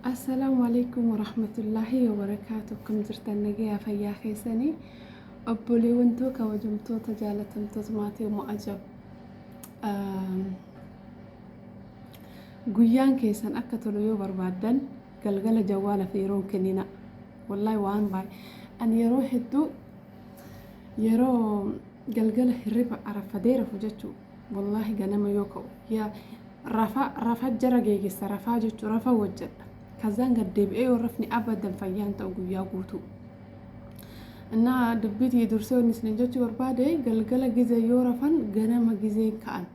Assalaamu alaikum warahmatullaahi wabarakaatu. Akkam jirtan nagayaa fayyaa keessanii? Obboleewwan too kabajamtoota jaalatamtoota maatii Ummu Ajab. Guyyaan keessan akka tolu yoo barbaaddan galgala jawwaalaaf yeroo hin kennina. Wallaahi waan baay'ee. Ani yeroo hedduu yeroo galgala hirriba arafadee rafu jechuu wallaahi ganama yoo ka'u yaa rafa rafa jara geegessa rafaa jechuu rafa hojjedha. Kazaan gad deebi'ee yoo rafni abadan fayyaan ta'u guyyaa guutuu. Innaa dubbii tiyya dursee wanni isiniin jechuu barbaade galgala gizee yoo rafan ganama gizeen ka'an.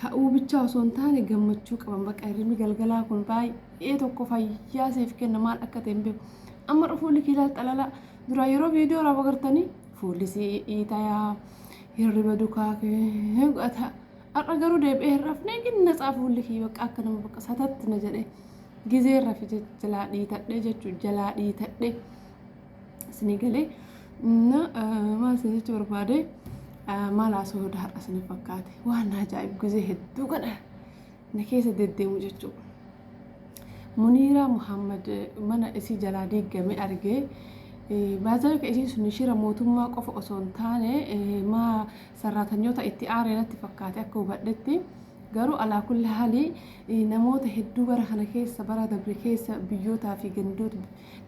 Ka'uu bichaa osoo hin taane gammachuu qaban bakka hirribni galgalaa kun baay'ee tokko fayyaa siif kenna maal akka ta'e hin beeku. Amma fuulli kee ilaal xalalaa duraa yeroo viidiyoo irraa agartanii fuulli si iitayaa hirriba dukaa kee godhata. Har'a garuu deebi'ee hin rafnee gin natsaa fuulli kee bakka akka nama bakka satatti na jedhee gizee rafe jalaa dhiitadhee jechuudha jalaa dhiitadhee. Isinii galee na maal isin jechuu barbaade maal haasa'uu har'a isin fakkaate waan na ajaa'ibu gizee hedduu kana na keessa deddeemu jechuudha. Muniiraa Muhammad mana isii jalaa diigame argee baazaa ka isiin sun shira mootummaa qofa osoo hin taane maa sarraatanyoota itti aaree natti fakkaate akka hubadhetti. Garuu alaa kulli haalii namoota hedduu bara kana keessa bara dabre keessa biyyootaa fi gandoota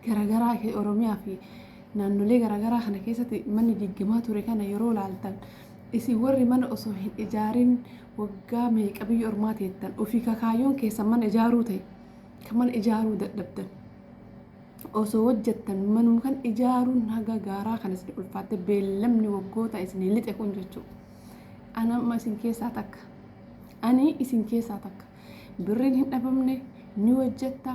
garagaraa Oromiyaa fi naannolee garagaraa kana keessatti manni diigamaa ture kana yeroo laaltan isin warri mana osoo hin ijaarin waggaa meeqa biyya ormaa teettan ofii kakaayyoon keessan mana ijaaruu ta'e kan mana ijaaruu dadhabdan osoo hojjettan manuma kan ijaaruun haga gaaraa kan isin ulfaatte beellamni waggoota isin lixe kun jechuudha. Ana amma isin keessaa takka. Ani isin keessaa takka. Birriin hin dhabamne ni hojjetta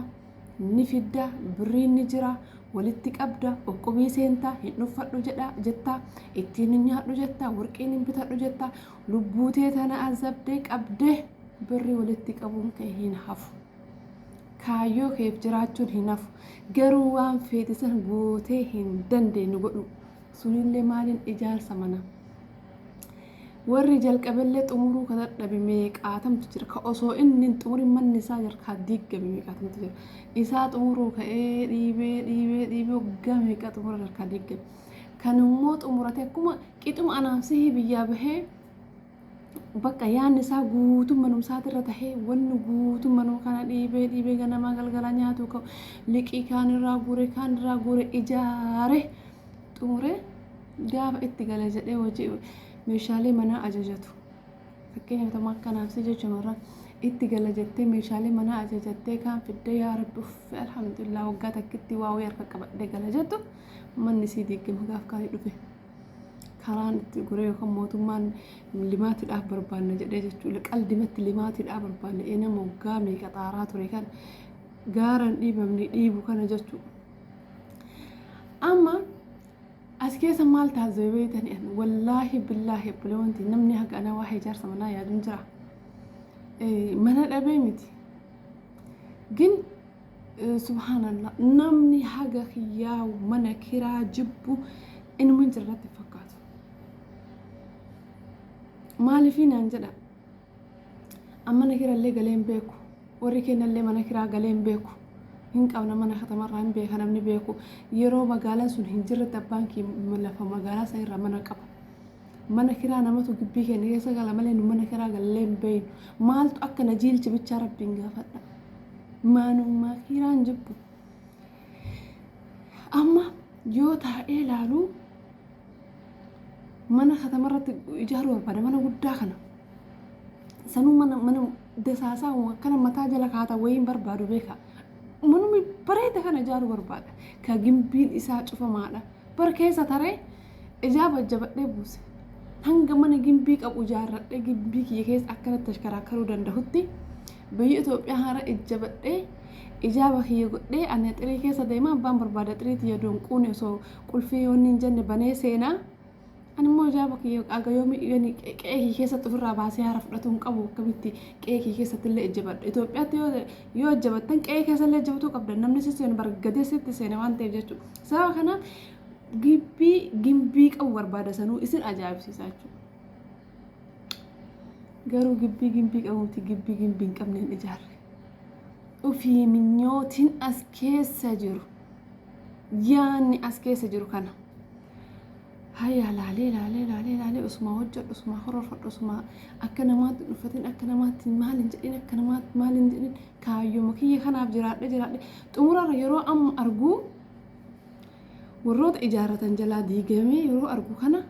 ni fidda birriin ni jira walitti qabda uqqubii seentaa hin dhuffadhu jedha jettaa ittiin hin nyaadhu jettaa warqiin hin bitadhu jettaa lubbuutee tana azabdee qabdee birrii walitti qabuun kee hin hafu. Kaayyoo keef jiraachuun hin hafu. Garuu waan feete san gootee hin dandeenyu godhu. Sunillee maaliin ijaarsa manaa. Warri jalqabellee xumuruu ka dadhabe meeqaatamtu jira. Ka osoo inni hin xumurin manni isaa jalkaa diiggame meeqaatamtu jira. Isaa xumuruu ka'ee dhiibee dhiibee dhiibee waggaa meeqa xumura jalkaa diiggame. Kan immoo xumurate akkuma qixuma anaaf sihii biyyaa bahee bakka yaadni isaa guutuun manuma isaatirra tahee wanni guutuun manuma kana dhiibee dhiibee ganamaa galgala nyaatu ka'u liqii kaan irraa guure kaan irraa guure ijaare xumuree gaafa itti gala jedhee hojii meeshaalee manaa ajajatu. Fakkeenyaaf nama akkanaaf si jechuun irra itti gala jettee meeshaalee manaa ajajattee kaan fiddee yaa rabbi uffe alhamdulillah waggaa takkitti waa wayii harka qabadhee gala jettu manni sii diigama gaaf kaanii dhufe. Karaan itti guree yookaan mootummaan limaatiidhaaf barbaanna jedhee jechuudha. Qaldimatti limaatiidhaaf barbaanna ee nama waggaa meeqa xaaraa ture kan gaaran dhiibamne dhiibu kana jechuudha. Amma as keessa maal taazzabe beektanii ani wallaahi billaahi obboleewwanti namni haga ana waa'ee ijaarsa manaa yaadu hin jira. Mana dhabee miti. Gin subhaanallah namni haga kiyyaa mana kiraa jibbu inuma hin jira natti hin fakkaatu. Maaliifii naan jedha. An mana kirallee galee hin beeku. Warri keenyallee mana kiraa galee hin beeku. Hin qabna mana katamarraa hin beeka namni beeku. Yeroo magaalaan sun hin jirretti abbaan kee lafa magaalaa san irraa mana qaba. Mana kiraa namatu gibbii keenya keessa gala malee nu mana kiraa gallee hin beeknu. Maaltu akka na jiilche bichaa rabbiin gaafadha. Maanummaa kiraan jibbu. Amma yoo taa'ee ilaalu mana katamarratti ijaaruu barbaada mana guddaa kana. Sanuu mana mana dasaasaa akkana mataa jala kaata wayiin barbaadu beeka. Manumi bareeda kana ijaaruu barbaada. Ka gimbiin isaa cufamaadha. Bar keessa taree ijaaba jabadhee buuse. Hanga mana gimbii qabu ijaarradhee gimbii kiyya keessa akkanatti ashkaraakaruu danda'utti biyya Itoophiyaa hara ijjabadhee ijaaba kiyya godhee ani xirii keessa deema abbaan barbaada xirii tiyya doonquuni osoo qulfii yoonni hin jenne banee seenaa. Ani immoo ijaaba kiyya aga yoomi yani qe'ee kiyya keessatti ofirraa baasee haara fudhatuu hin qabu akkamitti qe'ee kiyya keessatti illee ijjabadha. Itoophiyaatti yoo yoo ijjabattan qe'ee keessa illee ijjabatuu qabda namni si seenu bargadee sitti seene waan ta'eef jechuudha. Sababa kanaaf gibbii gimbii qabu barbaada sanuu isin ajaa'ibsiisa jechuudha. Garuu gibbii gimbii qabu miti gibbii gimbii hin qabne hin ijaarre. Ufii minyootiin as keessa jiru, yaanni as keessa jiru kana. Haya, laalee laalee laalee laalee, osuma hojjedhu, osuma hororfadhu, osuma akka namaatti dhufatin, akka namaatti maal hin jedhin, akka namaatti maal hin jedhin, kaayyoma kiyya kanaaf jiraadhe jiraadhe, xumurarra yeroo amma arguu warroota ijaarratan jalaa diigamee yeroo argu kana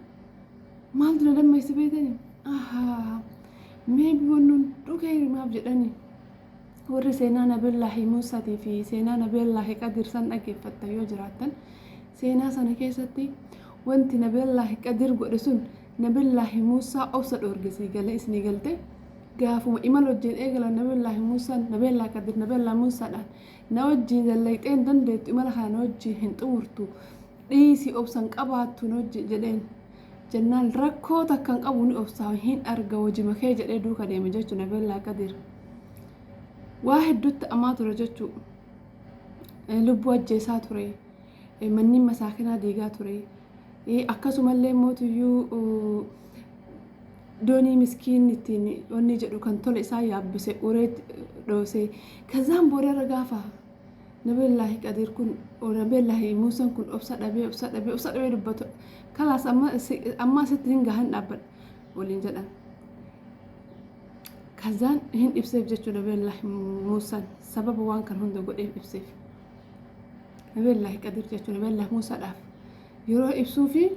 maaltu na dammeesse beetanii? Ahaa, maybe wanni hunduu keerimaaf jedhanii. Warri seenaa Nabillaahi Muusaatii fi seenaa Nabillaahi Qadir san dhaggeeffattan yoo jiraattan, seenaa sana keessatti wanti Nabillaahi Qadir godhe sun Nabillaahi Muusaa obsa dhoorge. Sii galee, isinii galte? Gaafuma imala wajjin eegalan Nabillaahi Muusaan Nabillaahi Qadir Nabillaahi Muusaadhaan, "Na wajjin dallayxee hin dandeettu, imala kana na wajjin hin xumurtu, dhiisi, obsan qabaattu na wajjin," jedheen. Jennaan, "Rakkoo takka hin qabu, ni obsaa, hin arga wajima kee," jedhee duuka deeme jechuun. Nabillaahi Qadir waa hedduutti amaa ture jechuu. Lubbuu ajjeesaa ture, manneen masaakinaa diigaa ture, akkasumallee mootuyyuu doonii miskiin ittiin wanni jedhu kan tole isaa yaabbise uree dhoose. Kazaan boodarra gaafa Nabillaahi Qadir kun, Nabillaahi Muusaan kun obsa dhabee, obsa dhabee, obsa dhabee dubbatu, "Kalaas, amma asitti hin gahan, dhaabbadha," waliin jedhan. Kazaan hin ibseef jechuu. Nabillaahi Muusaan sababa waan kan hunda godheef ibseef Nabillaahi Qadir jechuu. Nabillaahi Muusaadhaaf yeroo ibsuu fi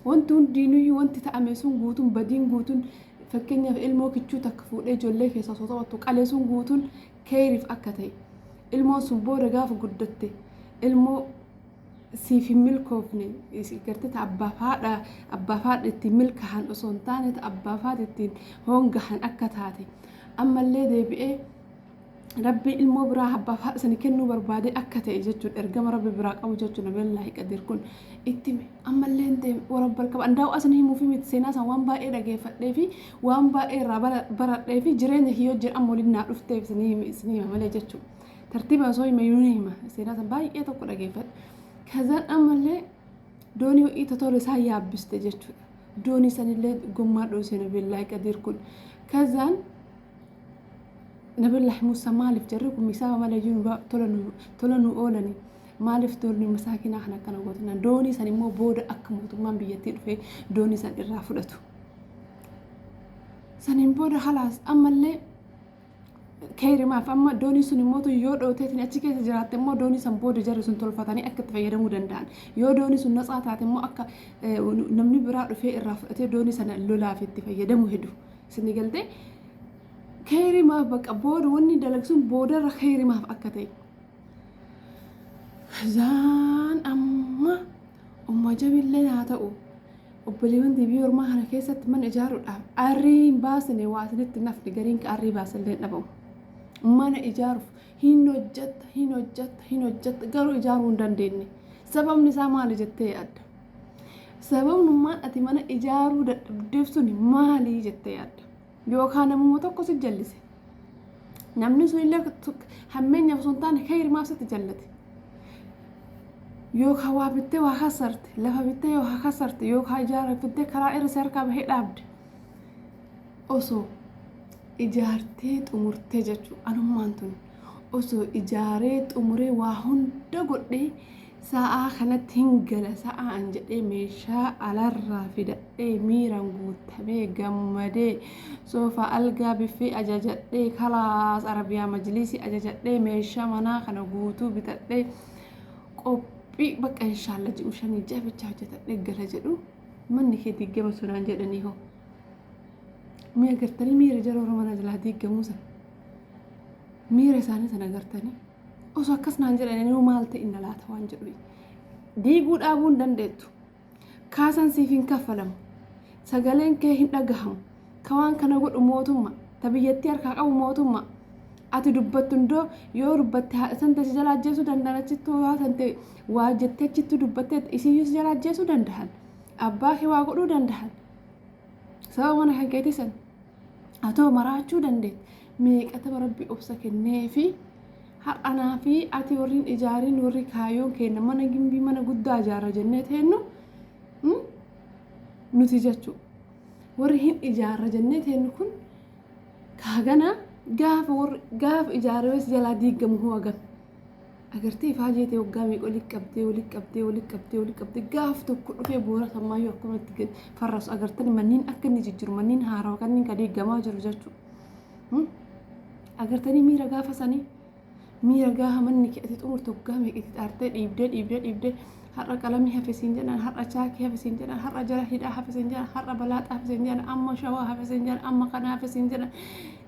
wanti hundiinuyyuu, wanti ta'ame sun guutuun, badiin guutuun, fakkeenyaaf ilmoo kichuu takka fuudhee ijoollee keessaa osoo taphattu qalee sun guutuun keeriif akka ta'e, ilmoon sun booda gaafa guddatte ilmoo siif hin milkoofne gartee, ta abbaaf haadha ittiin milkaa'an osoo hin taane ta abbaaf haadha ittiin hongahan akka taate, ammallee deebi'ee Rabbi ilmoo biraa abbaaf haadha sani kennuu barbaade akka ta'e jechuudha. Ergama Rabbi biraa qabu jechuudha. Nabillaahi Qadir kun itti hime. Ammallee hin deeme warabbal qaba. Andaa'u asin himuufi miti, seenaa san waan baay'ee dhageeffadhee fi waan baay'ee irraa baradhee fi jireenya kiyyoo jira amma waliin naa dhufteef isinii hima malee jechuudha. Tartiiba osoo hime ni hima, seenaa san baay'ee tokko dhageeffadhe. Kazaan ammallee doonii ho'ii tola isaa yaabbiste jechuudha. Doonii sanillee gommaa dhoose Nabillaahi Qadir kun. Kazaan Nabillaahi Muusaa, "Maaliif jarri kun misaaba malee jiru tola nu oolani? Maaliif doonii masaakinaa kan akkana gootan?" Doonii san immoo booda akka mootummaan biyyattii dhufee doonii san irraa fudhatu. Saniin booda halaas ammallee keerimaaf amma doonii sun immoo yoo dhooteetiin achi keessa jiraatte immoo doonii san booda jarri sun tolfatanii akka itti fayyadamuu danda'an. Yoo doonii sun natsaa taate immoo akka namni biraa dhufee irraa fudhatee doonii sana lolaaf itti fayyadamu hedu. Isin galtee? Keerimaaf bakka booda wanni dalagsuun boodarra keerimaaf akka ta'e. Zaan amma umma jabillee haa ta'u, obboleewwan biyya ormaa kana keessatti mana ijaaruudhaaf arrii hin baasne, waa isinitti nafni gariin ka arrii baasallee dhabamu. Mana ijaaruuf hin hojjetta, hin hojjetta, hin hojjetta, garuu ijaaruu hin dandeenye. Sababni isaa maali jettee yaadda? Sababnummaan ati mana ijaaruu dadhabdeef suni maali jettee yaadda? Yookaan namuma tokko si jallise. Namni sun illee hammeenyaaf osoo hin taane keerimaaf sitti jallate. Yookaan waa bittee waa kasarte, lafa bittee waa kasarte, yookaan ijaara bittee karaa irra si harkaa bahee dhaabde. Osoo ijaartee xumurtee jechuudha, anummaan tun osoo ijaaree xumuree waa hunda godhee sa'aa kanatti hin gala sa'aa an jedhee meeshaa alarraa fidadhee, miiraan guutamee, gammadee, soofaa, algaa, biffee ajajadhee, kalaas arabiyaa majlisii ajajadhee, meeshaa manaa kana guutuu bitadhee, qophii bakka inshaalla ji'u 5 ji'a bichaa hojjetadhee gala jedhu, manni kee diigama sunaan jedhanii hoo. Mi'a gartanii miira jara warra mana jalaa diigamuu sana. Miira isaanii sana gartanii, osoo akkas naan jedhanii maal ta'e na laata waan jedhu. Diiguu dhaabuu hin dandeettu. Kaasan siif hin kaffalamu. Sagaleen kee hin dhagahamu. Ka waan kana godhu mootummaa. Ta biyyattii harkaa qabu mootummaa. Ati dubbattu hundoo yoo dubbatte haadha san si jala ajjeesuu danda'an, achitti waa tante waa jettee achitti dubbattee isiyyuu si jala ajjeesuu danda'an. Abbaa kee waa godhuu danda'an. Sababa mana kan keetii san atoo maraachuu dandeetti. Meeqatama Rabbi obsa kennee fi har'anaa fi ati warri hin ijaarin, warri kaayyoon keenya mana gimbii, mana guddaa ijaarra jennee teennu nuti jechuudha. Warri hin ijaarra jennee teennu kun kaagana Gaafa warri gaafa ijaarames jalaa diigamu hoo hagam. Agartee ifaajee ta'e waggaa meeqa walitti qabdee walitti qabdee walitti qabdee walitti qabdee gaaf tokko dhufee boora sammaayyuu akkanumatti gad farrasu agartani manneen akka inni jijjiru manneen haarawaa kanneen ka diigamaa jiru jechuudha. Agartanii miira gaafa sanii miira gaafa manni kee ati xumurte waggaa meeqa itti xaartee dhiibdee dhiibdee dhiibdee har'a qalamii hafe siin jedhan har'a chaakii hafe siin jedhan har'a jala hidhaa hafe siin jedhan har'a balaaxaa hafe siin jedhan amma shawaa hafe siin jedhan amma kana hafe siin jedhan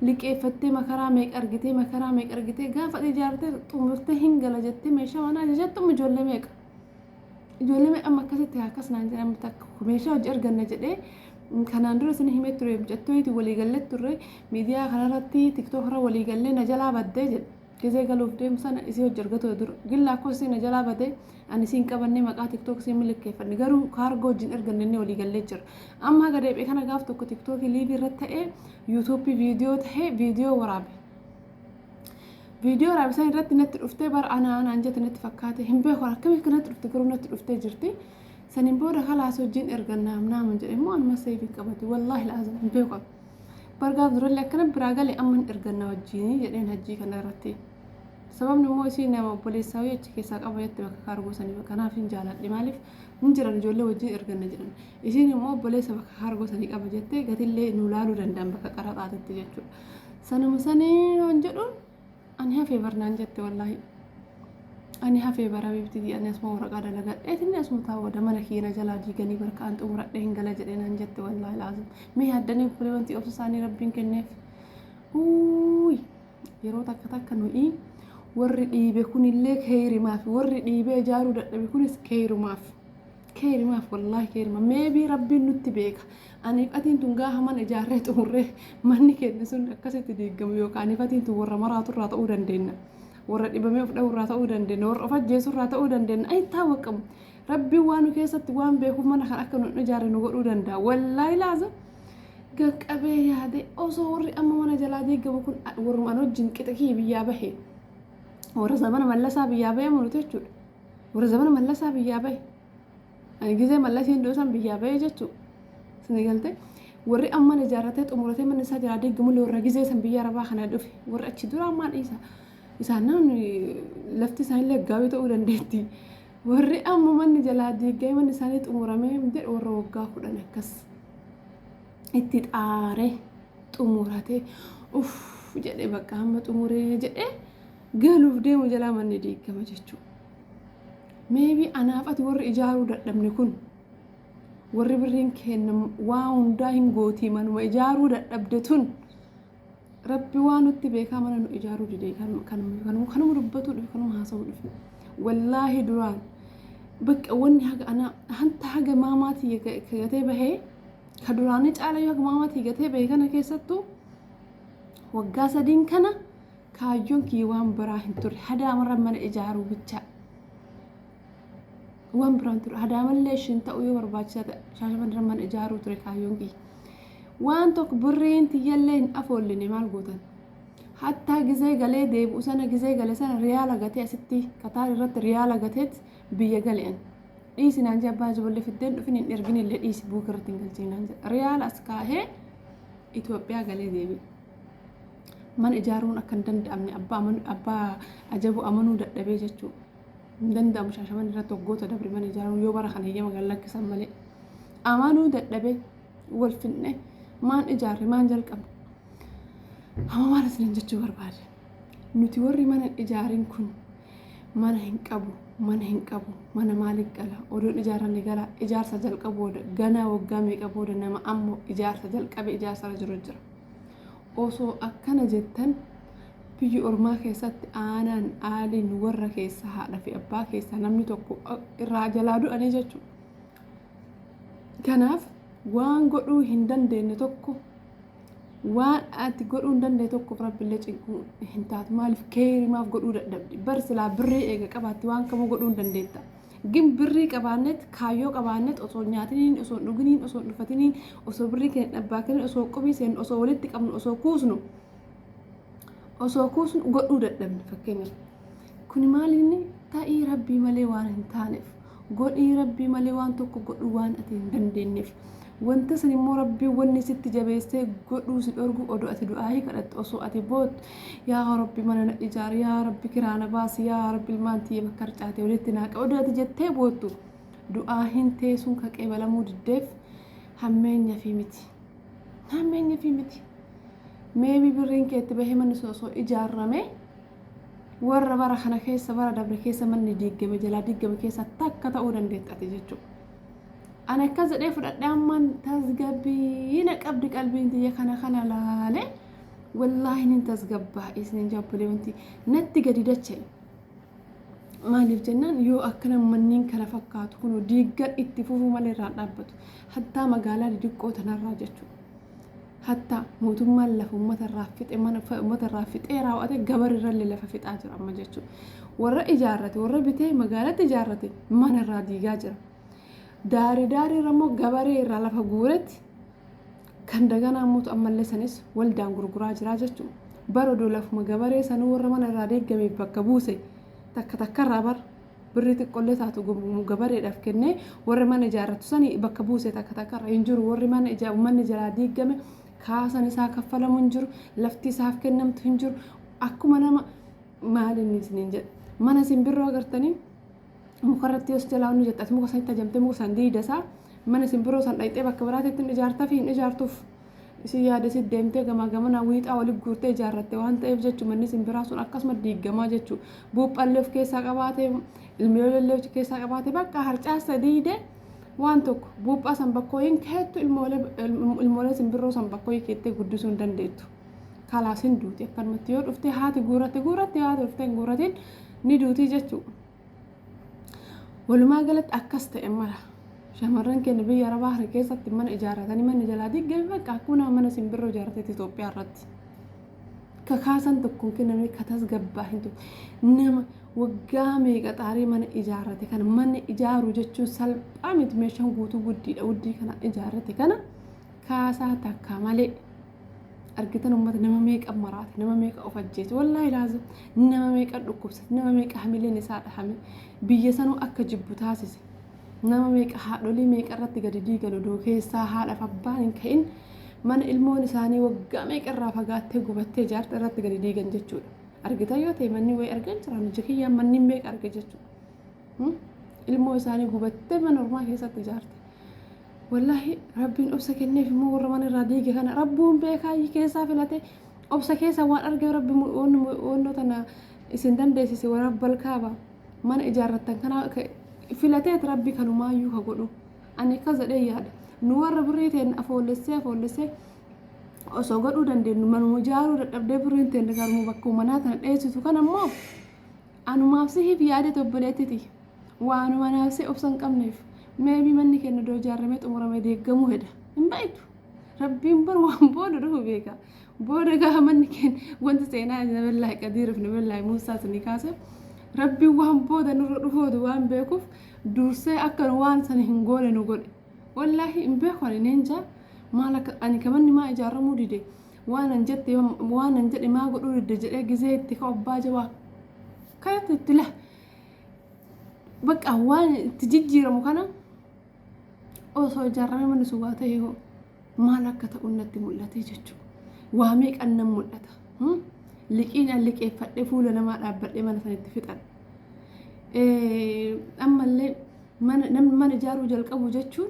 liqeeffattee makaraa meeqa argitee makaraa meeqa argitee gaafa ati ijaartee xumurtee hin gala jettee meeshaa manaa ajajattu ijoollee meeqa ijoollee meeqa amma akkasitti akkas naan jedhan takka meeshaa hojii arganna jedhee kanaan dura isin himee ture mucattooti walii gallee turre miidiyaa kanarratti tiktook irra walii gallee na jalaa baddee jedhe gizee galuuf deemu sana isii hojii argatu dura gillaa akkosii na jalaa badee ani isiin qabannee maqaa tiktook isiin milkeeffanne garuu kaargoo wajjin erganne inni walii gallee jira amma haga deebi'e kana gaaf tokko tiktookii liivii irratti ta'ee yuutuubii viidiyoo ta'ee viidiyoo waraabe viidiyoo waraabe san irratti natti dhuftee bara anaa anaan jette natti fakkaate hin beeku akkamitti akka natti dhufte garuu natti dhuftee jirti saniin booda kalaas wajjin ergannaa naaman jedhe immoo anuma seefii qabate wallaahi laazim hin beeku bargaaf durallee akkana biraa gale amma hin ergannaa wajjin jedheen hajjii kana irratti. Sababni immoo isii nama obboleessaa wayii achi keessaa qaba jette bakka kaargoo sanii kanaaf hin jaaladhe maaliif hin jiran ijoollee wajjin erganna jedhan isiin immoo obboleessa bakka kaargoo sanii qaba jettee gatillee nu laaluu danda'an bakka qaraxaatitti jechuudha. Sanuma sanii yoon jedhuun ani hafee barnaan jette wallaahi. Ani hafee bara bibti ani asuma waraqaa dalagadheetinni asuma taa'u mana keenya jalaa diiganii barkaan xumuradhee hin gala jedhee naan jette wallaahi laazim. Mee yaaddanii fuulee wanti obsa isaanii rabbiin kenneef. Uuyi yeroo takka takka nuyi warri dhiibe kunillee keeyrimaaf warri dhiibee ijaaruu dadhabe kunis keeyrumaaf. Keeyrimaaf wallaahi keeyrima meebii rabbiin nutti beeka. Aniif atiin tun gaafa mana ijaarree xumurree manni keenya sun akkasitti diigamu yookaan aniif atiin tun warra maraaturraa ta'uu dandeenya. Warra dhibamee of dhabuurraa ta'uu dandeenya. Warra of ajjeesurraa ta'uu dandeenya. Ayi taawwaqamu. Rabbiin waan nu keessatti waan beekuuf mana kan akka nu ijaarre nu godhuu danda'a. Wallaahi laazim. Gaqqabee yaade osoo warri amma mana jalaa diigamu kun warruma an wajjin qixa kiyya biyyaa bahe. Warra zamana mallasaa biyyaa bahe mul'atu jechuudha. Warra zamana mallasaa biyyaa bahe. Ani gizee mallasiin du'u san biyyaa bahe jechuudha. Sini galte warri amma mana ijaarratee xumuratee manni isaa jalaa diigamu warra gizee san biyya arabaa kana dhufe warri achi dura ammaan dhiisa. Isaan namni lafti isaanillee gaawii ta'uu dandeetti. Warri amma manni jalaa diigamee manni isaanii xumuramee jedhu warra waggaa 10 akkas itti xaaree xumuratee uff jedhee bakka hamma xumuree jedhee galuuf deemu jalaa manni diigama jechuudha. Meebii anaaf ati warri ijaaruu dadhabne kun warri birriin kenna waa hundaa hin gootii manuma ijaaruu dadhabde tun rabbi waa nutti beekaa mana nu ijaaruu didee kanuma dubbatuu dhufe kanuma haasa'uu dhufe. Wallaahi duraan bakka wanni haga ana hanta haga maamaatii gatee bahee ka duraanii caala yoo haga maamaatii gatee bahee kana keessattuu waggaa sadiin kana kaayyoon kiyya waan biraa hin turre hadaamarra mana ijaaruu bicha waan biraa hin turre hadaamallee ishiin ta'uu yoo barbaachisaa ta'e shaashamanirra mana ijaaruu ture kaayyoon kiyya. Waan tokko birriin tiyyallee hin afoolline maal gootan. Hattaa gizee galee deebi'u sana gizee gale sana riyaala gatee asitti Kataar irratti riyaala gateet biyya gale'an. Dhiisi naan jee abbaa ijoollee fiddeen dhufin hin ergin illee dhiisi buuka irratti hin galchiin naan jedhe. Riyaala as kaahee Itoophiyaa galee deebi'e. Mana ijaaruun akka hin danda'amne abbaa ajabu amanuu dadhabee jechuudha. Hin danda'amu shaashaman irratti waggoota dabre mana ijaaruun yoo bara kana heyyama gad lakkisan malee. Amanuu dadhabee wal finne maan ijaarre maan jalqabne. Amma maal isiniin jechuu barbaade? Nuti warri mana hin ijaarin kun mana hin qabu, mana hin qabu, mana maaliif gala? Odoon ijaarranne gala, ijaarsa jalqabu booda ganaa waggaa meeqa booda nama ammoo ijaarsa jalqabe ijaarsarra jiru jira. Osoo akkana jettan biyya ormaa keessatti aanaan aaliin warra keessa haadha fi abbaa keessaa namni tokko irraa jalaa du'anii jechuudha. Kanaaf waan godhuu hin dandeenye tokko waan ati godhuu hin dandeenye tokkoof rabbillee cinquu hin taatu. Maaliif keerimaaf godhuu dadhabde? Bar silaa birrii eega qabaatte waan kamuu godhuu hin dandeetta. Gin birrii qabaannet kaayyoo qabaannet osoo hin nyaatiniin osoo hin dhuginiin osoo hin dhufatiniin osoo birrii keenya dhabbaa kennin osoo qubii seennu osoo walitti qabnu osoo kuusnu osoo kuusnu godhuu dadhabne fakkeenyaaf. Kuni maaliin ta'ii rabbii malee waan hin taaneef godhii rabbii malee waan tokko godhuu waan ati hin dandeenyeef. Wanta san immoo Rabbiin wanni sitti jabeessee godhuu si dhorgu, odoo ati du'aayii kadhattu, osoo ati boottu, "Yaa Rabbi, mana na ijaari, yaa Rabbi, kiraa na baasi, yaa Rabbi, ilmaan tiyya bakka harcaate walitti naa qabi," odoo ati jettee boottu, du'aahiin teessuun ka qeebalamuu diddeef hammeenya fi miti. Hammeenya fi miti. Maybe birriin kee itti bahee manni sun osoo ijaarame, warra bara kana keessa, bara dabre keessa manni diigame jalaa diigame keessa takka ta'uu dandeetta ati jechuudha. Ani akkas jedhee fudhadhee ammaan tasgabbiina qabdi qalbiin tiyya. Kana laale, wallaahi nin tasgabbaa isinin jabbolee. Wanti natti gadi dacha'e maaliif jennaan, yoo akkana manneen kana fakkaatu kun diiggan itti fufuu malee irraan dhaabbatu, hattaa magaalaa didiqqoo tanarraa jechuudha. Hattaa mootummaan lafa uummata irraa fixe, mana uummata irraa fixee raawwate, gabarirrallee lafa fixaa jira amma jechuudha. Warra ijaarrate, warra bitee magaalatti ijaarrate mana irraa diigaa jira. Daarii daarii irra immoo gabaree irraa lafa guuretti kan daganaa immoo ammallee sanis waldaan gurguraa jira jechuudha. Bara odoo lafuma gabaree sanuu warra mana irraa deeggameef bakka buuse, takka takkarraa bar birrii xiqqollee taatu gabareedhaaf kennee warra mana ijaarratu sani bakka buuse, takka takkarra hin jiru. Warri mana manni jalaa diigame kaasan isaa kaffalamu hin jiru, lafti isaaf kennamtu hin jiru. Akkuma nama maal inni isiniin jedhe, mana simbirroo agartanii mukarratti yoo jalaa inni jette, ati muka sanitti ajamtee muka san diidasaa, mana simbirroo san dhayxee bakka biraatti hin ijaartaa fi hin ijaartuuf isin yaada isin deemtee gamaa gamana wiixaa walitti guurtee ijaarratte waan ta'eef jechuun, manni simbiraa sun akkasuma diigamaa jechuudha. Buuphallee of keessaa qabaatee, ilmoolee of keessaa qabaatee, bakka harcaasa diide waan tokko buuphaa san bakkoo hin keettu, ilmoolee simbirroo san bakkoo keettee guddisuu hin dandeettu. Kalaas hin duuti akkanumatti. Yoo dhuftee haati guurratte guurratte, haati dhuftee hin guurratin ni duuti jechuudha. Walumaa galatti akkas ta'e mala. Shamarran keenya biyya Arabaa kana keessatti mana ijaarratanii manni jalaa diigame, bakka akkuma mana simbirroo ijaarrateeti Itoophiyaa irratti. Kakaasan tokkoon kennamee ka tasgabbaa hin turre. Nama waggaa meeqa xaarii mana ijaarrate kana, mana ijaaruu jechuun salphaa miti, meeshaan guutuu guddiidha, guddii kana ijaarrate kana kaasaa takka malee. Argitan uummata, nama meeqa maraate, nama meeqa of ajjeese, wallaahi laazim nama meeqa dhukkubsate, nama meeqa hamileen isaa dhahame, biyya sanuu akka jibbu taasise, nama meeqa, haadholii meeqa irratti gadi diigan, odoo keessaa haadhaaf abbaan hin ka'in mana ilmoon isaanii waggaa meeqa irraa fagaattee gubattee ijaarte irratti gadi diigan jechuudha. Argitan yoo ta'e, manni wayii argan jiran, ija kiyyaan manni meeqa arge jechuudha. Ilmoo isaanii gubattee mana ormaa keessatti ijaarte. Wallaahi Rabbiin obsa kenneef immoo warra mana irraa diige kana Rabbuun beekaa keessaa filate, obsa keessa waan argeef Rabbi wannoo tana isin dandeessise. Warra balkaaba mana ijaarrattan kana filateet Rabbi kanumaayyuu ka godhu. Ani akkas jedhee yaada. Nu warra birrii ta'een afoollessee afoollessee osoo godhuu dandeenyu manuma ijaaruu dadhabdee, birriin ta'een garuu bakkuma manaa tana dheessitu kana immoo anumaaf sihiif yaade obboleettiti. Waanuma naafsee obsa hin qabneef maybe manni keenya iddoo ijaaramee xumuramee deeggamuu hedha. Hin baay'atu. Rabbiin bar waan booda dhufu beeka. Booda gaafa manni keenya, wanti seenaa Nabillaahi Qadiiriif Nabillaahi Muusaa isinii kaase, Rabbiin waan booda nurra dhufootu waan beekuuf dursee akka nu waan sana hin goone nu godhe. Wallaahi hin beeku, ani neenja maal akka ani kamanni maa ijaaramuu dide, waan an jette, waan an jedhe maa godhuu dide jedhee gizee itti ka'u abbaa jabaa kanatti itti la bakka waan itti jijjiiramu kana osoo ijaaramee manni sun waa ta'e hoo maal akka ta'u natti mul'ate jechuudha. Waa meeqan nan mul'ata. Liqiin an liqeeffadhee fuula namaa dhaabbadhee mana sanitti fixan. Ammallee mana ijaaruu jalqabu jechuun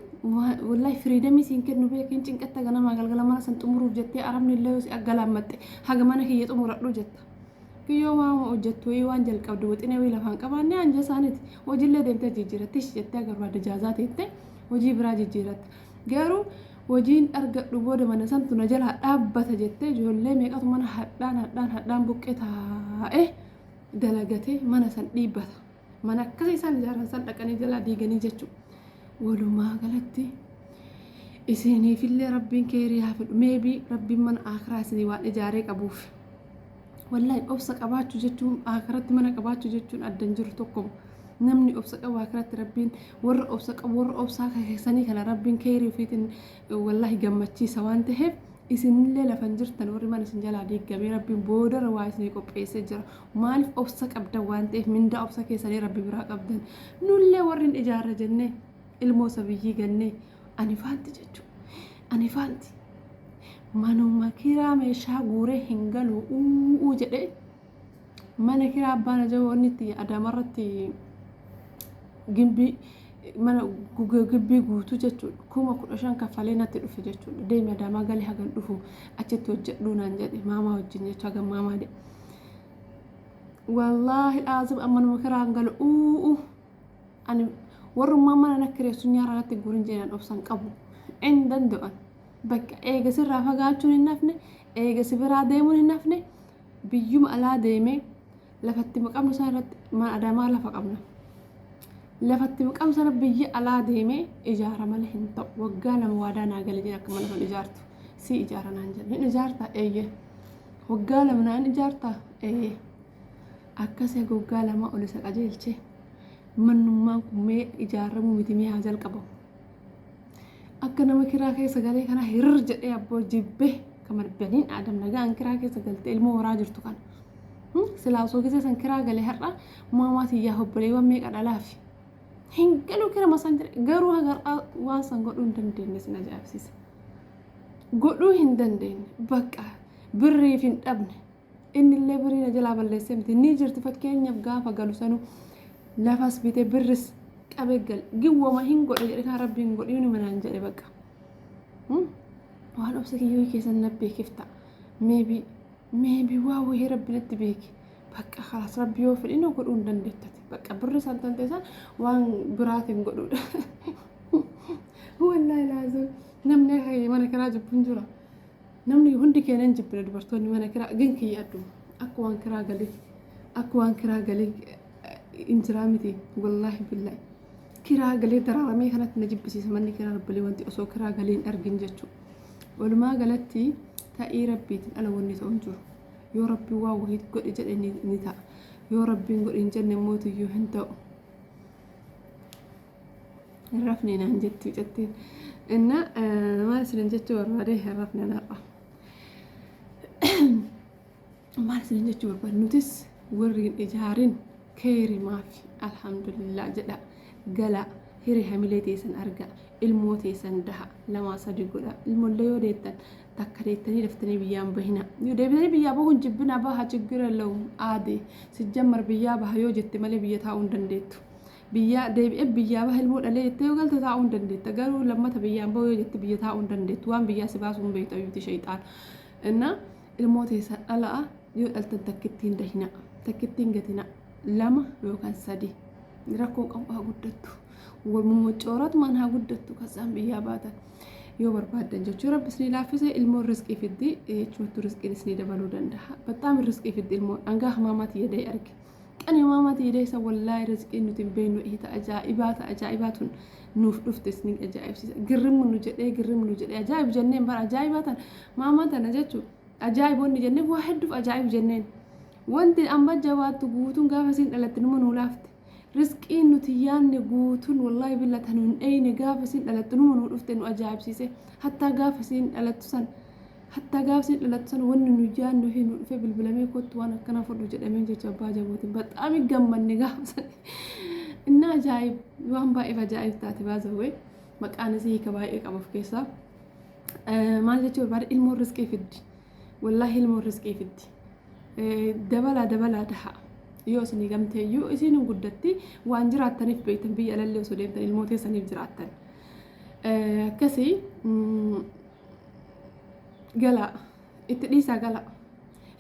wallaahi freedom siin kennu beekin, cinqatta. Ganamaa galgala mana san xumuruuf jettee, arabni illee yoo si aggalaammatte, haga mana kiyya xumuradhu jetta. Kiyyoo waan hojjettu wayii, waan jalqabdu wixinee wayii lafaan qabaanne anja isaaniiti. Hojiillee deemtee jijjiiratti jettee agarbaadde jaazaa teettee hojii biraa jijjiiratta. Garuu hojiin argadhu booda mana santu na jalaa dhaabbata jettee, ijoollee meeqatu mana hadhaan hadhaan hadhaan buqqee taa'ee dalagatee mana san dhiibbata. Mana akkasii isaan ijaaran san dhaqanii jalaa diiganii jechuudha. Walumaa galatti isiniifillee Rabbiin keerii haa fedhu. Maybe Rabbiin mana akiraa isinii waan ijaaree qabuuf. Wallaahi obsa qabaachuu jechuun, akiratti mana qabaachuu jechuun addan jiru tokkoma. Namni obsa qabu akiratti Rabbiin warra obsa qabu, warra obsaa keessanii kana Rabbiin keerii ofiitiin wallaahi gammachiisa waan ta'eef, isinillee lafan jirtan warri mana isin jalaa diigamee, Rabbiin boodarra waa isinii qopheessee jira. Maaliif obsa qabdan waan ta'eef mindaa obsa keessanii Rabbi biraa qabdan. Nullee warri hin ijaarra jennee ilmoo sabiyyii gannee ani faanti jechuudha. Ani faanti manuma kiraa meeshaa guuree hin galu uuu jedhee mana kiraa abbaan ajaba wanni itti adaamarratti gimbii mana gibbii guutuu jechuudha. 15,000 kaffalee natti dhufe jechuudha. Deemi Adaamaa galee hagan dhufu achitti hojjedhuu naan jedhe maamaa wajjin jechuudha hagan maamaa de. Wallaahi laazim amma nama kiraan galu uuu ani warrummaa mana na kireessu nyaara natti guurin jedhan obsan qabu. Hin danda'an. Bakka eega sirraa fagaachuun hin hafne, eega si biraa deemuun hin hafne, biyyuma alaa deemee lafatti maqamnu sana irratti mana Adaamaa lafa qabna. Lafatti maqamnu sana biyya alaa deemee ijaara malee hin ta'u. Waggaa 2 waadaa naa gale jedhe akka mana sana ijaartu. Si ijaara naan jedhe. Hin ijaartaa? Eeyyee. Waggaa 2 naan ijaartaa? Eeyyee. Akkasii waggaa 2 ol isa qajeelche. Mannummaan kun mee ijaaramuu miti mee haa jalqabamu. Akka nama kiraa keessa galee kana hirir jedhee abboo jibbee kamar baniin aadam nagaan kiraa keessa galtee ilmoo horaa jirtu kana. Silaa osoo gisee san kiraa galee har'a maamaa tiyyaa obboleewwan meeqa dhalaafi. Hin galuu kirama san jedhe garuu haga har'aa waan san godhuu hin dandeenye sin ajaa'ibsiisa. Godhuu hin dandeenye bakka birriif hin dhabne. Innillee birrii na jalaa balleessee miti ni jirti fakkeenyaaf gaafa galu sanuu lafas bite birris qabee gale giwwama hin godhe jedhe kan rabbi hin godhiin manaan jedhe bakka. Waan obsa kiyyoo keessan na beekif ta'a. Maybe Maybe waa wayii rabbi natti beeke. Bakka kalaas rabbi yoo fedhe inni godhuu hin dandeettati. Bakka birri isaan tante isaan waan biraatiin godhuudha. Wallaahi laazim namni akka kiyya mana kiraa jibbu hin jira. Namni hundi keenya hin jibbina dubartoonni mana kiraa gin kiyya adduma. Akka waan kiraa galee akka waan kiraa galee hin jiraa miti wallaahi billaahi. Kiraa galee dararamee kanatti na jibbisiisa manni kiraa rabbilee wanti osoo kiraa galee hin argin jechuudha. Walumaa galatti ta'ii Rabbiitiin ala wanni ta'u hin jiru. Yoo Rabbiin waan wahii godhi jedhe ni ta'a. Yoo Rabbiin godhi hin jenne immoo iyyuu hin ta'u. Hin rafne naan jetti mucattiin. Inna maal isinin jechuu barbaade hin rafne har'a. Maal isinin jechuu barbaade nutis warri hin ijaarin keeyrimaafi alhamdulillah jedha gala hire hamilee teessan arga ilmoo teessan daha lamaa sadi godha ilmollee yoo deettan takka deettanii daftanii biyyaan bahina yoo deebitanii biyyaa bahuun jibbina baha chiggir ellewu aade sijjammar biyyaa baha yoo jette malee biyya taa'uu hin dandeettu biyyaa deebi'ee biyyaa baha ilmoo dhalee jettee yoo galte taa'uu hin dandeetta garuu lammata biyyaan bahu yoo jette biyya taa'uu hin dandeettu waan biyyaa si baasuu hin beektu ayyuuti shayxaan innaa ilmoo teessan dhala'a yoo dhaltan takkittiin dahina takkittiin gatina lama yookaan sadi rakkoo qabu haa guddattu walmummoccooraatumaan haa guddattu kasaan biyyaa baatan yoo barbaaddan jechuu rabbi isinii laaffise ilmoon risqii fiddi jechumattu risqiin isinii dabaluu danda'a baxaami risqii fiddi ilmoon dhangaa hamaamaa tiyya da'e arge qani hamaamaa tiyya da'e isa wallaahi risqiin nuti hin beeknu ta ajaa'ibaa ta ajaa'ibaa tun nuuf dhufte isin ajaa'ibsiisa girrimu nu jedhee girrimu nu jedhee ajaa'ib jenneen bara ajaa'ibaa tana maamaa tana jechuun ajaa'iboonni jenneen waa hedduuf ajaa'ib jenneen wanti amma jabaattu guutuun gaafa isin dhalatte numa nuu laafte Risqiin nuti yaanne guutuun wallaahi billa ta nu hin dheyne gaafa isiin dhalattu numa nuu dhufte nu ajaa'ibsiise hattaa gaafa isiin dhalattu san hattaa gaafa isiin dhalattu san wanni nu yaanne ofii nu dhufe bilbilamee kottu waan akkanaa fudhu jedhamee jecha abbaa jabootiin baxaami gammanne gaafa san innaa ajaa'ib waan baay'eef ajaa'ib taate baazawwee maqaan isii hiika baay'ee qaba of keessaa maal jechuu barbaade ilmoon risqii fiddi wallaahi ilmoon risqii fiddi Dabalaa dabalaa dahaa. Yoo isinii gamtee iyyuu isiin hin guddatti waan jiraattaniif beektan biyya alallee osoo deemtan ilmoo teessaniif jiraattan. Akkasii galaa itti dhiisaa galaa.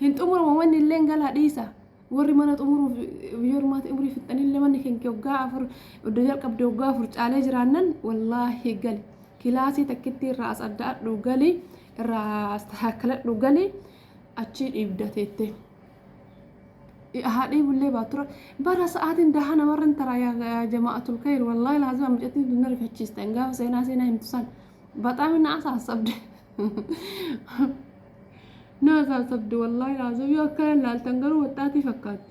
Hin xumuramu manni illee galaa dhiisaa. Warri mana xumuruuf biyya ormaatti umurii fixxanillee manni keenya waggaa 4 iddoo jalqabde waggaa 4 caalee jiraannan wallaahi gali. Kilaasii takkitti irraa as adda adhu gali irraa as taakkaladhu gali. Achii dhiibda teettee. Haa dhiibullee baattura. Bara sa'aatiin dahaa namarra hin taraa yaa jama'atul kayir wallaahi laazima mucattiin tun na rifachiiste gaafa seenaa seenaa himtu san baxaami na asaasabde. Na asaasabde wallaahi laazima yoo akkana laaltan garuu waxxaatii fakkaatti.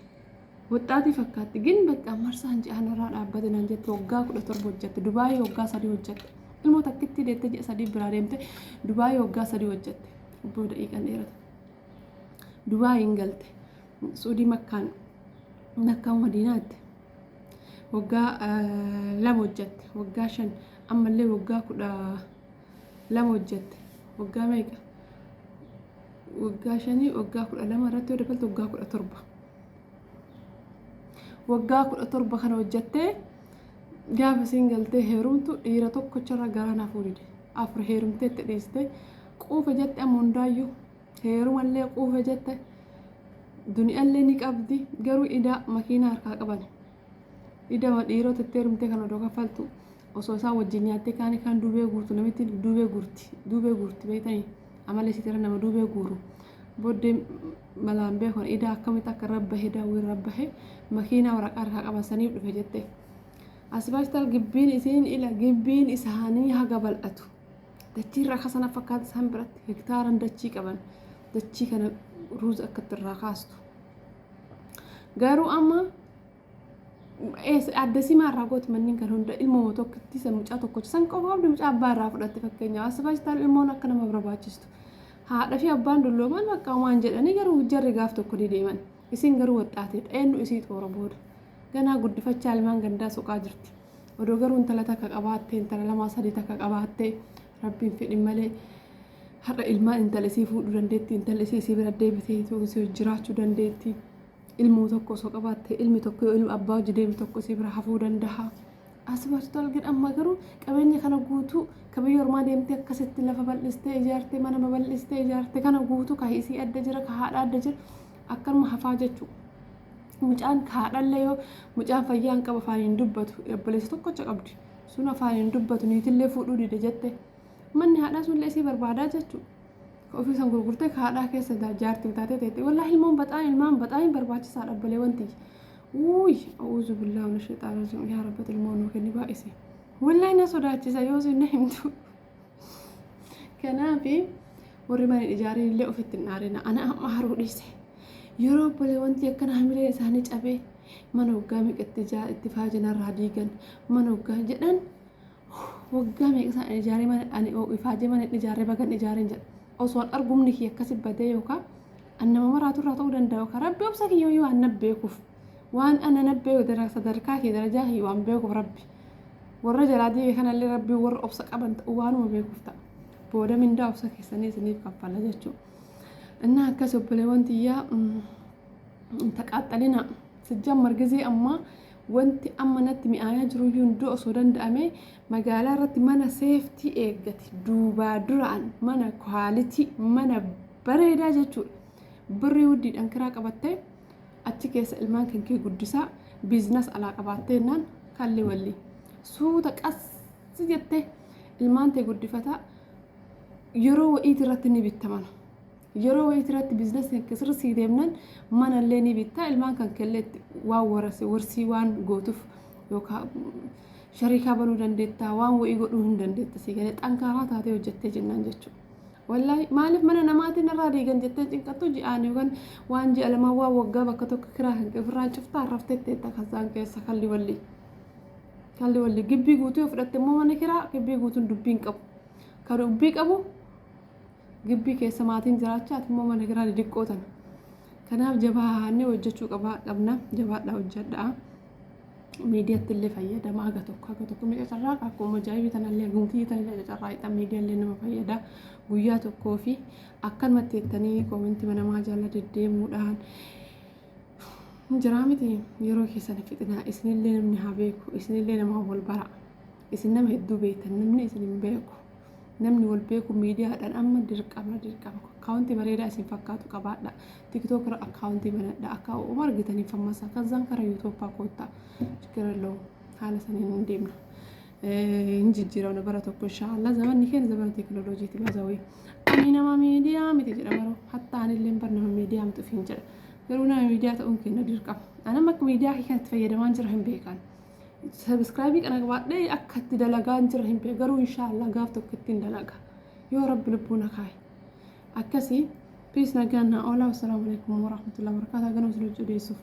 Waxxaatii fakkaatti gin bakka marsaan ji'a narraa dhaabbate naan jette waggaa 17 hojjette Dubaayii waggaa 3 hojjette ilmoo takkitti deette ji'a 3 biraa deemte Dubaayii waggaa 3 hojjette. Obboo daqiiqaan dheerata. Dubaayiin galte. Suudii makkaan makkaan madiinaatti waggaa 2 hojjatte. Waggaa 5 ammallee waggaa Lama hojjette. Waggaa meeqa? Waggaa 5, waggaa 12 irratti yoo dabalte waggaa 17. Waggaa 17 kana hojjattee gaafa isiin galtee heerumtu dhiira tokkocharra garaa naaf dide. Afur heerumtee itti dhiiste, quufe jette. Amma hundaayyuu heerumallee quufe jette. Duniyaallee ni qabdi, garuu idaa makiinaa harkaa qaban. Idama dhiirota itti heerumtee kan odoo kaffaltu, osoo isaan wajjin nyaattee kaanii kaan duubee guutu, namitti duubee guurti, duubee guurti beektanii, amala isiitirra nama duubee guuru. Booddee malaan beekon idaa akkamitti akka rabbahe, daawwiin rabbahe, makiinaa waraqaa harkaa qaban saniif dhufe jette. Asbaashtaal gibbiin isiin ila gibbiin isaanii haga bal'atu. Dachii irraa kasana fakkaata isaan biratti hektaaran dachii qaban, dachii kana ruuza akka irraa kaastu. Garuu amma adda simaa irraa gooti manneen kan hunda ilmoo tokkitti san mucaa tokkocha san qofa qabdi, mucaa abbaa irraa fudhatte. Fakkeenyaaf asbaashtaal ilmoon akka nama barbaachistu. Haadha fi abbaan dullooman bakka waan jedhanii, garuu jarri gaaf tokko ni deeman. Isin garuu waxxaateedha. Eenyu isii xoora booda? Ganaa guddifachaa ilmaan gandaa soqaa jirti. Odoo garuu intala takka qabaattee, intala lamaa sadii takka qabaattee, rabbiin fedhin malee, har'a ilmaan intala isii fuudhuu dandeetti, intalli isii isii bira deebitee isii jiraachuu dandeetti. Ilmoo tokko osoo qabaatte, ilmi tokko yoo ilma abbaa hojii deemu tokko isii bira hafuu danda'a. Asbaashtaal gin amma garuu qabeenya kana guutuu ka biyya ormaa deemtee akkasitti lafa bal'istee ijaartee, mana babal'istee ijaarte kana guutuu ka isii adda jira, ka haadha adda jira, akkanuma hafaa jechuudha. Mucaan ka haadhallee yoo mucaan fayyaa hin qabu, afaan hin dubbatu, obboleessa tokkocha qabdi sun afaan hin dubbatu, niitillee fuudhuu dide jette, manni haadhaa sunillee isii barbaadaa jechuudha. Ka ofii san gurgurtee ka haadhaa keessa jaartiin taatee teette. Wallaahi ilmoon baxaan ilmaan baxaan barbaachisaadha obboleewwan tiyya. Uuy, a'uuzu billaahi mina shayxaani rajiim. Yaa rabbi, ilmoo nuu kenni baay'ise. Wallaahi na sodaachisa yoo isin na himtu. Kanaafi warri mana hin ijaarin illee ofitti hin dhaarina. Ana amma haruu dhiise. Yeroo obboleewwan tiyya akkana hamileen isaanii cabee, mana waggaa meeqa itti faajan irraa diigan, mana waggaa jedhan, waggaa meeqa isaan ijaaree, mana ani ifaajee mana hin ijaarree, bagan ijaareen jedha. Osoo an argumni kiyya akkasi badee, yookaan an nama maraatu irraa ta'uu danda'a, yookaan rabbi obsa kiyya yoo waan na beekuuf, waan ana na beeku, sadarkaa kiyya, darajaa kiyya waan beekuuf, rabbi warra jalaa diige kanallee rabbi warra obsa qaban ta'uu waanuma beekuuf ta'a. Booda mindaa obsa keessanii isiniif kaffala jechuudha. Innaa akkas obboleewwan tiyyaa, taqaaxxalina sijjammar gizee ammaa wanti amma natti mi'aayaa jiru iyyuu hunduu, osoo danda'ame magaalaa irratti mana safety eeggate, duubaa duraan mana quality, mana bareedaa jechuudha. Birrii wuddiidhaan kiraa qabattee achi keessa ilmaan kan kee guddisaa, business alaa qabaattee jennaan kalli walli suuta qassi jettee ilmaan tee guddifataa, yeroo wa'iiti irratti ni bitta mana. Yeroo wayiiti irratti business kan sirri sii deemnan manallee ni bitta, ilmaan kan kellee waan warase warsii waan gootuuf yookaan shariikaa banuu dandeetta, waan wa'ii godhuu hin dandeetta, sii galee xankaaraa taatee hojjettee jennaan jechuudha. Wallaahi maaliif mana namaatiin irraa diigan jettee cinqattu? Ji'aan yookaan waan ji'a lamaa, waan waggaa bakka tokko kiraa kan ofirraan cuftaa raftee teetta kasaan keessa kalli walli. Kalli walli gibbii guutuu yoo fudhatte immoo mana kiraa gibbii guutuun dubbii hin qabu. Kan dubbii qabu gibbii keessa maatiin jiraachaa, ati immoo mana kiraa xixiqqoo tana. Kanaaf jabaannee hojjechuu qabna, jabaadhaa hojjedhaa. Miidiyaatti illee fayyadama haga tokko haga tokko mi'a carraaqa, akkuma ajaa'ibii tanallee gumtii tanallee carraaqaa miidiyaallee nama fayyada. Guyyaa tokkoo fi akkanumatti jettanii comment namaa jala deddeemuudhaan jiraa miti, yeroo keessan fixinaa. Isinillee namni haa beeku, isinillee nama wal bara. Isin nama hedduu beektan, namni isin hin beeku. Namni wal beeku miidiyaadhaan amma dirqama dirqama account bareedaa isin fakkaatu qabaadha. TikTok irra account banadha, akka uma argitaniif ammasa kazaan kara yuutuuppaa koottaa ችግር haala saniin hin deemna. Hin jijjiiramna bara tokko inshaallah. Zamanni keenya zamana teekinooloojiiti baazawee. Ani nama miidiyaa miti jedha maroo, hattaa anillee bar nama miidiyaa miti ofiin jedha. Garuu nama miidiyaa ta'uun keenya dirqama. Anam akka miidiyaa kanatti fayyadamaan jira hin beekan. Subscribe kana qabaadhee akka itti dalagaa jira hin beeku, garuu inshaallah gaaf tokko ittiin dalaga. Yoo rabbi lubbuu na kaa'e. Akkasii, peace, nagaan naa oolaa. Wassalaamu alaikum warahmatullahi wabarakatuh. Ganama isin hojii odeessuuf.